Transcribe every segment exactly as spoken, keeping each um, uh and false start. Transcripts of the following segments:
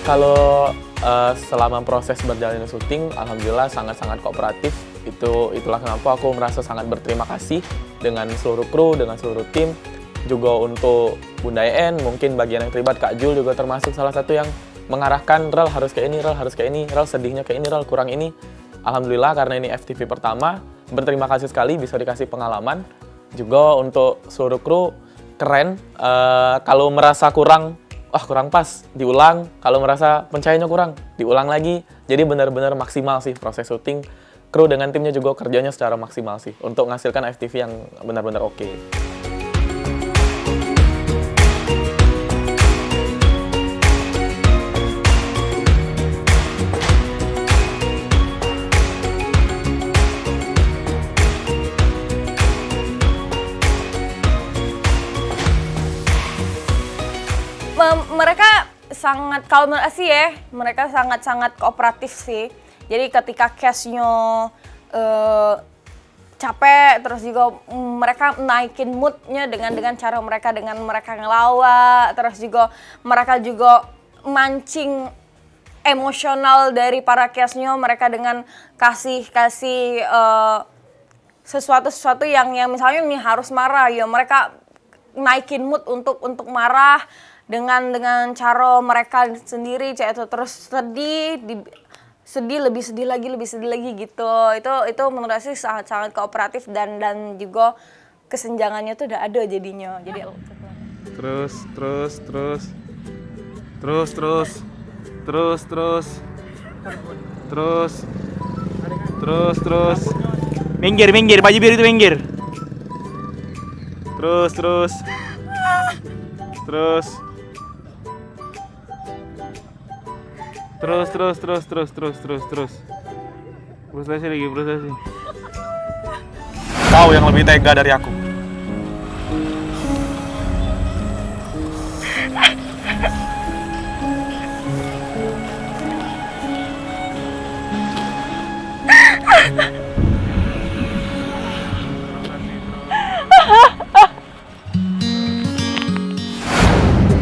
Kalau, eh, selama proses berjalannya syuting, alhamdulillah sangat-sangat kooperatif. Itu, itulah kenapa aku merasa sangat berterima kasih dengan seluruh kru, dengan seluruh tim, juga untuk Bunda E N, mungkin bagian yang terlibat, Kak Jul juga termasuk salah satu yang mengarahkan, "Rel harus kayak ini, Rel harus kayak ini, Rel sedihnya kayak ini, Rel kurang ini." Alhamdulillah, karena ini F T V pertama, berterima kasih sekali bisa dikasih pengalaman. Juga untuk seluruh kru, keren. Eh, kalau merasa kurang, wah, kurang pas, diulang. Kalau merasa pencahayaannya kurang, diulang lagi. Jadi benar-benar maksimal sih proses syuting. Kru dengan timnya juga kerjanya secara maksimal sih untuk menghasilkan F T V yang benar-benar oke. Me-, mereka sangat, kalau menurut Asi ya, mereka sangat-sangat kooperatif sih. Jadi ketika case-nyo, eh, capek, terus juga, mm, mereka naikin mood-nya dengan, dengan cara mereka, dengan mereka ngelawa, terus juga mereka juga mancing emosional dari para case-nyo mereka dengan kasih, kasih, eh, sesuatu, sesuatu yang, yang misalnya nih harus marah, ya mereka naikin mood untuk, untuk marah dengan, dengan cara mereka sendiri, cak itu, terus sedih, di, sedih, lebih sedih lagi, lebih sedih lagi gitu. Itu, itu menurut saya sangat, sangat kooperatif dan, dan juga kesenjangannya tuh udah ada jadinya. Jadi terus, terus, terus, terus, terus, terus, terus, terus, terus, terus, minggir, minggir, baju biru itu minggir, terus, terus, terus. Terus, terus, terus, terus, terus, terus, terus. Frustasi lagi, frustasi. Kau yang lebih tega dari aku.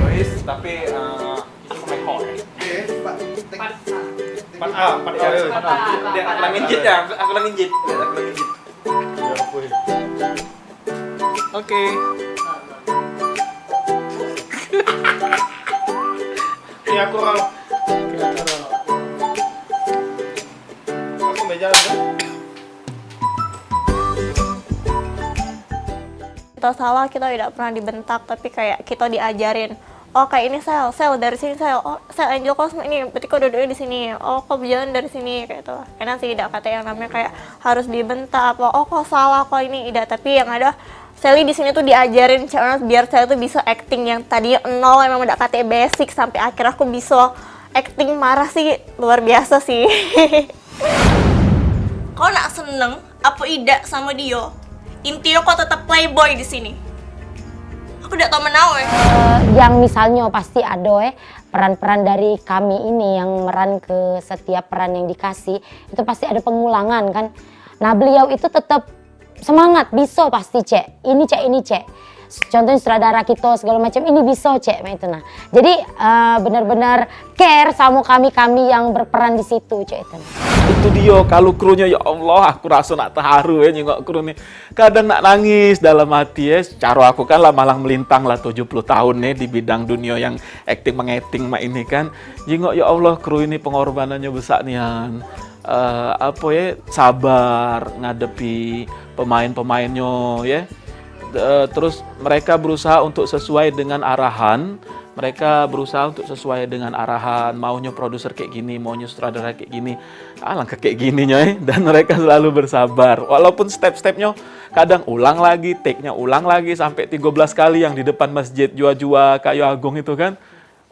Guys, tapi, eh, itu sampai kok. Part A, part A, part A. Dia aku lagi ngejit ya, aku lagi ngejit. Dia aku lagi ngejit. Oke. Ini aku, Ral. Aku meja. Kita salah, kita tidak pernah dibentak, tapi kayak kita diajarin, "Oh, kayak ini, Sel, Sel, dari sini, Sel, oh, Sel, Angel, kau ini, berarti kau duduknya di sini, oh, kau berjalan dari sini," kayak itu. Enak sih, tidak kata yang namanya kayak harus dibentak apa, "Oh, kau salah, kau ini," tidak, tapi yang ada Sally di sini tuh diajarin, cak, biar Sally tuh bisa acting yang tadinya nol, emang tidak kata basic, sampai akhir aku bisa acting marah sih, luar biasa sih. Kau nak seneng apa idak sama dio? Intinya kau tetap playboy di sini. Aku dak tau menau eh. Eh, yang misalnya pasti ada eh peran-peran dari kami ini yang meran ke setiap peran yang dikasih, itu pasti ada pengulangan kan. Nah, beliau itu tetap semangat, bisa pasti, Cek. Ini, Cek, ini, Cek. Contohnya sutradara kita segala macam ini bisa, Cek, mak itu nah. Jadi, eh, benar-benar care sama kami-kami yang berperan di situ, Cek, itu. Itu dia, kalau krunya, ya Allah, aku rasa nak terharu ya nyengok kru ni. Kadang nak nangis dalam hati ya. Secara aku kan lah malang melintang lah tujuh puluh tahun nih di bidang dunia yang acting mengeting mak ini kan. Jengok ya Allah, kru ini pengorbanannya besar nian. Eh, apa ya, sabar ngadepi pemain-pemainnya ya. Eh, terus mereka berusaha untuk sesuai dengan arahan, mereka berusaha untuk sesuai dengan arahan, maunya produser kayak gini, maunya sutradara kayak gini. Alangkah kayak gini nyoy, dan mereka selalu bersabar. Walaupun step-stepnya kadang ulang lagi, take-nya ulang lagi sampai tiga belas kali yang di depan masjid Jua-Jua Kayu Agung itu kan.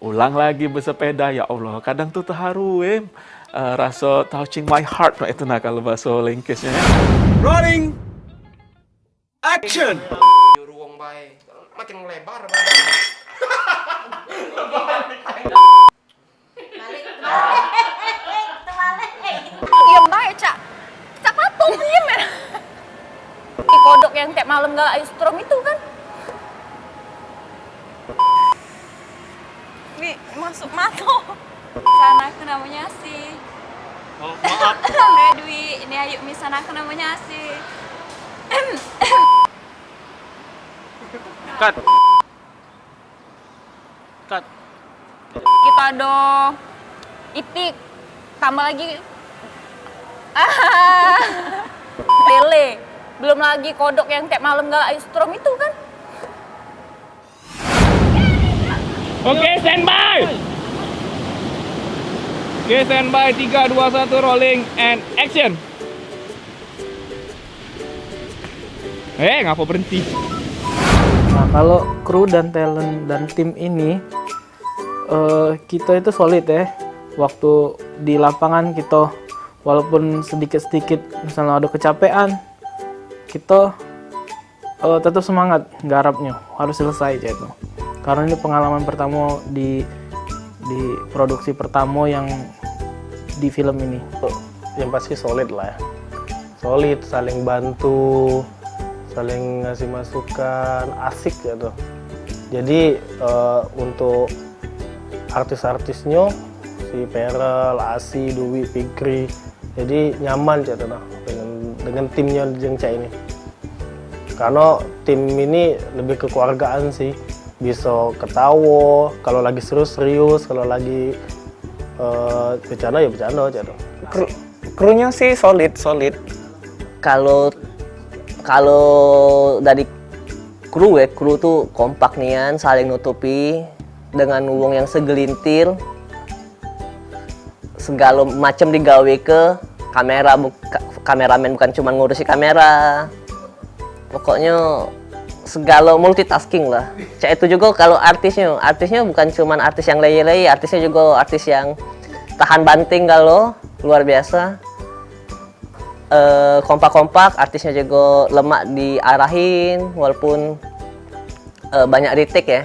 Ulang lagi bersepeda, ya Allah, kadang tuh terharu, em. Eh, rasa touching my heart, nah, itu nah kalau bahasa Lengkisnya, ya. Rolling. Action. Nyuruh wong bae. Makin lebar badan. Balik, balik. Terbalik. Diem bae, Cak. Cak patung, diem ya. Di kodok yang tiap malam galak strom itu kan. Wi, masuk mata. Sana aku namanya Asih. Oh, maaf. Dwi, ini Ayu, misan aku namanya Asih. Cut. Cut. Kita ada itik, tambah lagi lele. Belum lagi kodok yang tiap malam galak air strom itu kan. Oke, standby. Oke, standby. Tiga, dua, satu, rolling and action. Eh, ngapa berhenti? Nah, kalau kru dan talent dan tim ini, eh, kita itu solid ya. Waktu di lapangan kita walaupun sedikit-sedikit misalnya ada kecapean, kita, eh, tetap semangat garapnya, harus selesai, cak itu. Karena ini pengalaman pertama di, di produksi pertama yang di film ini. Yang pasti solid lah ya. Solid, saling bantu, saling ngasih masukan, asik gitu. Jadi, eh, untuk artis-artisnya, si Perel, Asi, Dwi, Fikri, jadi nyaman cak itu nah dengan, dengan timnya yang cak ini. Karena tim ini lebih kekeluargaan sih, bisa ketawa, kalau lagi serius-serius, kalau lagi, eh, bercanda ya bercanda cak itu. Kru, krunya sih solid, solid. Kalau, kalau dari kru ya, kru tuh kompak nian, saling nutupi dengan wong yang segelintir. Segalo macem digawe ke kamera, buk-, ka-, kameramen bukan cuma ngurusi kamera. Pokoknya segalo multitasking lah. Cak itu juga kalau artisnya. Artisnya bukan cuma artis yang leye-leye, artisnya juga artis yang tahan banting kalau luar biasa. Eh, kompak-kompak, artisnya juga lemak diarahin, walaupun, eh, banyak retake ya.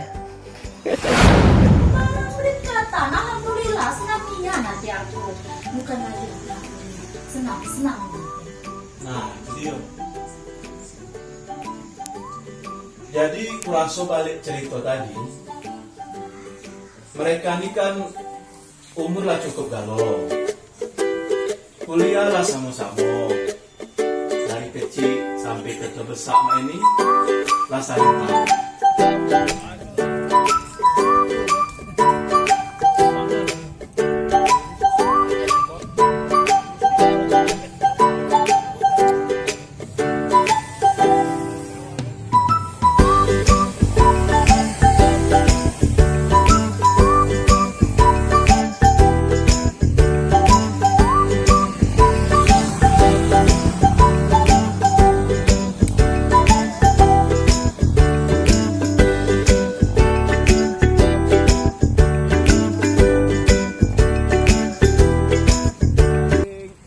Berkat tanah, alhamdulillah, senang nian hati aku. Bukan lagi aku. Senang, senang. Nah, itu dia. Jadi, kuraso balik cerita tadi, mereka ni kan umur lah cukup galo. Kuliah lah samo-samo. Dari kecik sampe ke tebesak mak ini lah saling tau.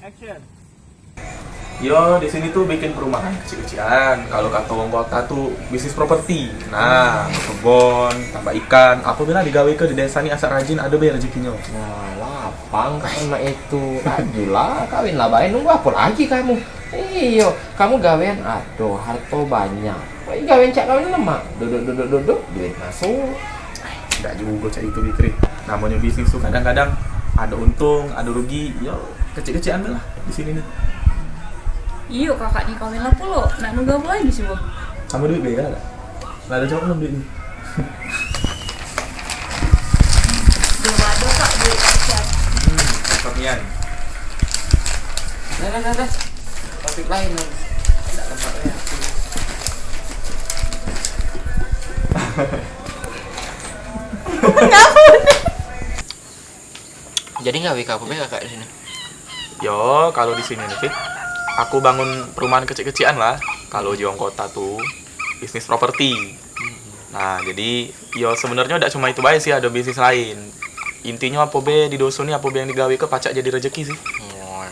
Action. Yo, di sini tuh bikin perumahan kecil-kecilan. Kalau kata wong kota tuh bisnis properti. Nah, kebon, tambah ikan, apa bela digawe ke di desa ni asak rajin ada be rezekinyo. Nah, lapang kan mak itu. Adulah, kawin lah bae, nunggu apa lagi kamu? Iyo, kamu gawean ado, harto banyak. Wah, gawean cak kawin lemak. Duduk, duduk, duduk, duit masuk. Dak jugo cak itu, Fitri. Namonyo bisnis tu kadang-kadang ado untung, ado rugi. Yo, kecik-kecikan be lah di sini ni. Iyo, kakak ni kawin lah pulo. Nak nunggu apo lagi, cubo? Samo duit be, ado dak? Lah, ado jawab belum duit ni? Belum ado, Kak, duit siap. Hmm, cakep nian. Dah, dah, dah, dah. Topik lain lagi. Dak lemak nian. Jadi gawe ke apo be kakak di sini? Yo, kalau di sini nih, Fit, aku bangun perumahan kecik-kecikan lah. Kalau di wong kota tuh bisnis properti. Nah, jadi yo sebenarnyo dak cuma itu bae sih, ada bisnis lain. Intinyo apo be di dusun ni, apo be yang digawe ke pacak jadi rezeki sih. Oh.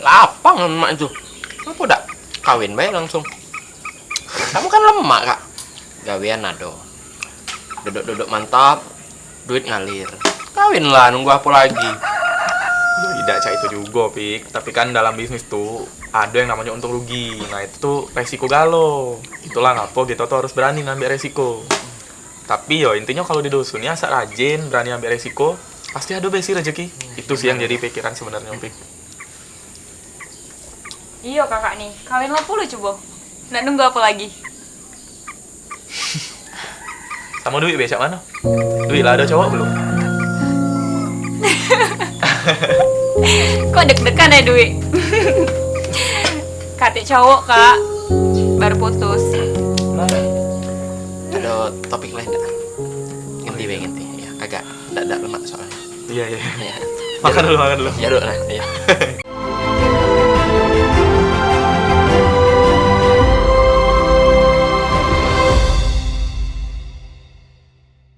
Lapang lemak itu. Ngapo dak kawin bae langsung? Kamu kan lemak, Kak. Gawean ado. Duduk-duduk mantap, duit ngalir. Kawin lah, nunggu apo lagi? Yo, idak cak itu jugo, Pik. Tapi kan dalam bisnis tu ado yang namonyo untung rugi. Nah, itu tuh resiko galo. Itulah ngapo kito tuh harus berani ngambil resiko. Tapi yo, intinyo kalau di dusun ni asak rajin, berani ambil resiko, Pasti ado be si rezeki. Itu sih yang jadi pikiran sebenarnya, Pik. Iyo, kakak ni. Kawin lah pulo coba. Nak nunggu apa lagi? Samo duit be cak mano? Duit lah ado cowok belum? Kok deg-degan ya duit? Katik cowok, Kak. Baru putus. Ada topik lain tak? Ganti be ganti. Ya, kagak. Ndak ndak lemak soalnya. Iya, iya. Ya. Makan dulu, makan dulu. Ya dulu lah. Ya.